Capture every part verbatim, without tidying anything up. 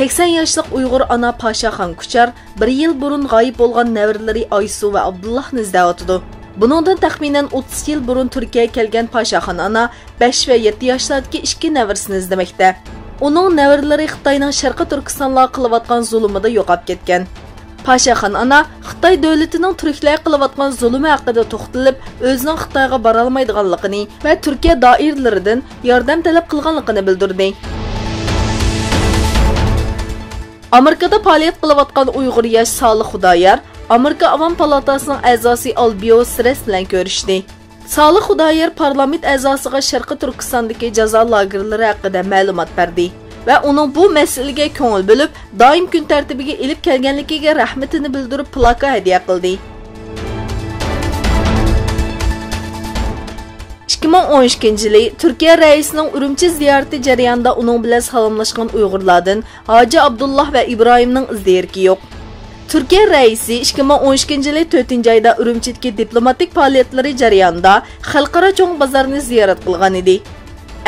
سەكسەن ياشلىق ئۇيغۇر ئانا پاشاخان كۇچار بىر يىل بۇرۇن غايىب بولغان نەۋرىلىرى ئايسۇ ۋە ئابدۇللاھنى ئىزدەۋاتىدۇ. بۇنىڭدىن تەخمىنەن ئوتتۇز يىل بۇرۇن تۈركىيەگە كەلگەن پاشاخان ئانا بەش ۋە يەتتە ياشلاردىكى ئىككى نەۋرىسىنى ئىزدىمەكتە. ئۇنىڭ نەۋرىلىرى خىتاينىڭ شەرقىي تۈركىستانلارغا قىلىۋاتقان زۇلۇمىدا يوقاپ كەتكەن. پاشاخان ئانا خىتاي دۆلىتىنىڭ تۈركلەرگە قىلىۋاتقان زۇلۇمى ھەققىدە توختىلىپ، ئۆزىنىڭ خىتايغا بارالمايدىغانلىقىنى ۋە تۈركىيە دائىرىلىرىدىن ياردەم تەلەپ قىلغانلىقىنى بىلدۈردى. ئامېرىكىدا پائالىيەت قىلىۋاتقان ئۇيغۇر ياش سالىھ خۇدايار ئامېرىكا ئاۋام پالاتاسىنىڭ ئەزاسى ئالبىيو سرېس بىلەن كۆرۈشتى. سالىھ خۇدايار پارلامېنت ئەزاسىغا شەرقىي تۈركىستاندىكى جازا لاگېرلىرى ھەققىدە مەلۇمات بەردى ۋە ئۇنىڭ بۇ مەسىلىگە كۆڭۈل بۆلۈپ، دائىم كۈن تەرتىپىگە ئېلىپ كەلگەنلىكىگە رەھمىتىنى بىلدۈرۈپ، پىلاكا ھەدىيە قىلدى. ئىككى مىڭ ئون ئىككىنچى يىلى تۈركىيە رەئىسىنىڭ ئۈرۈمچى زىيارىتى جەريانىدا ئۇنىڭ بىلەن سالاملاشقان ئۇيغۇرلاردىن ھاجى ئابدۇللا ۋە ئىبراھىمنىڭ ئىز دېرىكى يوق. تۈركىيە رەئىسى ئىككى مىڭ ئون ئىككىنچى يىلى تۆتىنچى ئايدا ئۈرۈمچىدىكى دىپلوماتىك پائالىيەتلىرى جەريانىدا خەلقئارا چوڭ بازارنى زىيارەت قىلغان ئىدى.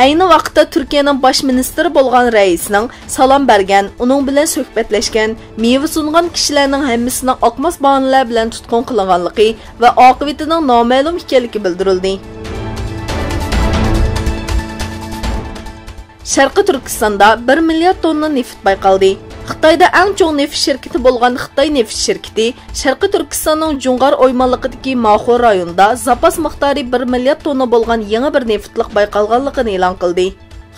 ئەينى ۋاقىتتا تۈركىيەنىڭ باش مىنىستىرى بولغان رەئىسنىڭ سالام بەرگەن، ئۇنىڭ بىلەن سۆھبەتلەشكەن، مېۋە سۇنغان كىشىلەرنىڭ ھەممىسىنىڭ ئاقماس باھانىلەر بىلەن تۇتقۇن قىلىنغانلىقى ۋە ئاقىۋىتىنىڭ نامەلۇم ئىكەنلىكى بىلدۈرۈلدى. شەرقىي تۈركىستاندا بىر مىليارد توننا نېفىت بايقالدى. خىتايدا ئەڭ چوڭ نېفىت شىركىتى بولغان خىتاي نېفىت شىركىتى شەرقىي تۈركىستاننىڭ جۇڭغار ئويمانلىقىدىكى ماخو رايونىدا زاپاس مىقدارى بىر مىليارد توننا بولغان يېڭى بىر نېفىتلىق بايقالغانلىقىنى ئېلان قىلدى.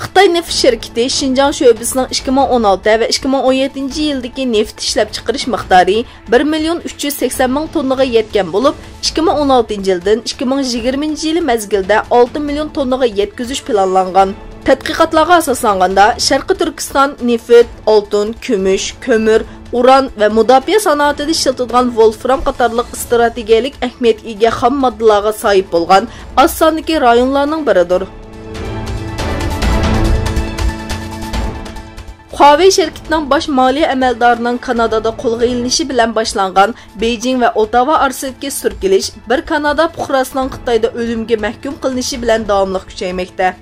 خىتاي نېفىت شىركىتى شىنجاڭ شۆبىسىنىڭ ئىككى مىڭ ئون ئالتە ۋە ئىككى مىڭ ئون يەتتىنچى يىلدىكى نېفىت ئىشلەپچىقىرىش مىقدارى بىر مىليون ئۈچ يۈز سەكسەن مىڭ توننىغا يەتكەن بولۇپ، ئىككى مىڭ ئون ئالتىنچى يىلدىن ئىككى مىڭ يىگىرمىنچى يىلى مەزگىلدە ئالتە مىليون توننىغا يەتكۈزۈش پىلانلانغان. تەتقىقاتلارغا ئاساسلانغاندا، شەرقىي تۈركىستان نېفىت، ئالتۇن، كۈمۈش، كۆمۈر، ئۇران ۋە مۇداپىئە سانائىتىدە ئىشلىتىدىغان ۋولفرام قاتارلىق ئىستراتېگىيەلىك ئەھمىيەتكە ئىگە خام ماددىلارغا ساھىب بولغان ئاز ساندىكى رايونلارنىڭ بىرىدۇر. خۇاۋېي شىركىتىنىڭ باش مالىيە ئەمەلدارىنىڭ كانادادا قولغا ئېلىنىشى بىلەن باشلانغان بېيجىڭ ۋە ئوتاۋا ئارىسىدىكى سۈركىلىش بىر كانادا پۇقراسىنىڭ خىتايدا ئۆلۈمگە مەھكۇم قىلىنىشى بىلەن داۋاملىق كۈچەيمەكتە.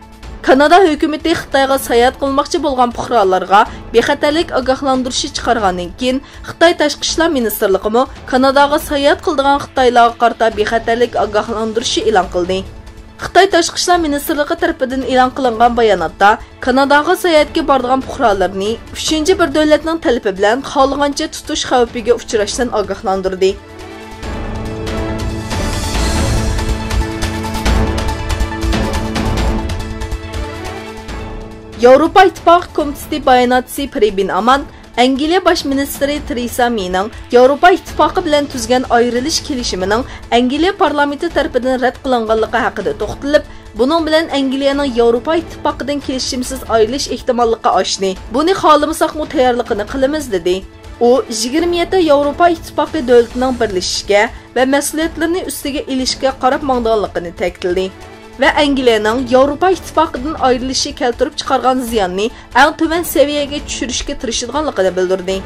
كانادا ھۆكۈمىتى خىتايغا ساياھەت قىلماقچى بولغان پۇقرالارغا بىخەتەرلىك ئاگاھلاندۇرۇشى چىقارغاندىن كېيىن، خىتاي تاشقى ئىشلار مىنىستىرلىقىمۇ كاناداغا ساياھەت قىلىدىغان خىتايلارغا قارىتا بىخەتەرلىك ئاگاھلاندۇرۇشى ئېلان قىلدى. خىتاي تاشقى ئىشلار مىنىستىرلىقى تەرىپىدىن ئېلان قىلىنغان باياناتتا، كاناداغا ساياھەتكە بارىدىغان پۇقرالارنى ئۈچىنچى بىر دۆلەتنىڭ تەلىپى بىلەن خالىغانچە تۇتۇش خەۋپىگە ئۇچراشتىن ئاگاھلاندۇردى. ياۋروپا ئىتتىپاقى كومىتېتى باياناتچىسى پىرى بىن ئامان ئەنگلىيە باش مىنىستىرى تېرېسا مېينىڭ ياۋروپا ئىتتىپاقى بىلەن تۈزگەن ئايرىلىش كېلىشىمىنىڭ ئەنگلىيە پارلامېنتى تەرىپىدىن رەت قىلىنغانلىقى ھەققىدە توختىلىپ، بۇنىڭ بىلەن ئەنگلىيەنىڭ ياۋروپا ئىتتىپاقىدىن كېلىشىمسىز ئايرىلىش ئېھتىماللىقى ئاشتى. بۇنى خالىمىساقمۇ تەييارلىقىنى قىلىمىز، دېدى. ئۇ يىگىرمە يەتتە ياۋروپا ئىتتىپاقى دۆلىتىنىڭ بىرلىشىشكە ۋە مەسئۇلىيەتلىرىنى ئۈستىگە ئېلىشكە قاراپ ماڭىدىغانلىقىنى تەكىتلىدى ۋە ئەنگلىيەنىڭ ياۋروپا ئىتتىپاقىدىن ئايرىلىشى كەلتۈرۈپ چىقارغان زىياننى ئەڭ تۆۋەن سەۋىيەگە چۈشۈرۈشكە تىرىشىدىغانلىقىنى بىلدۈردى.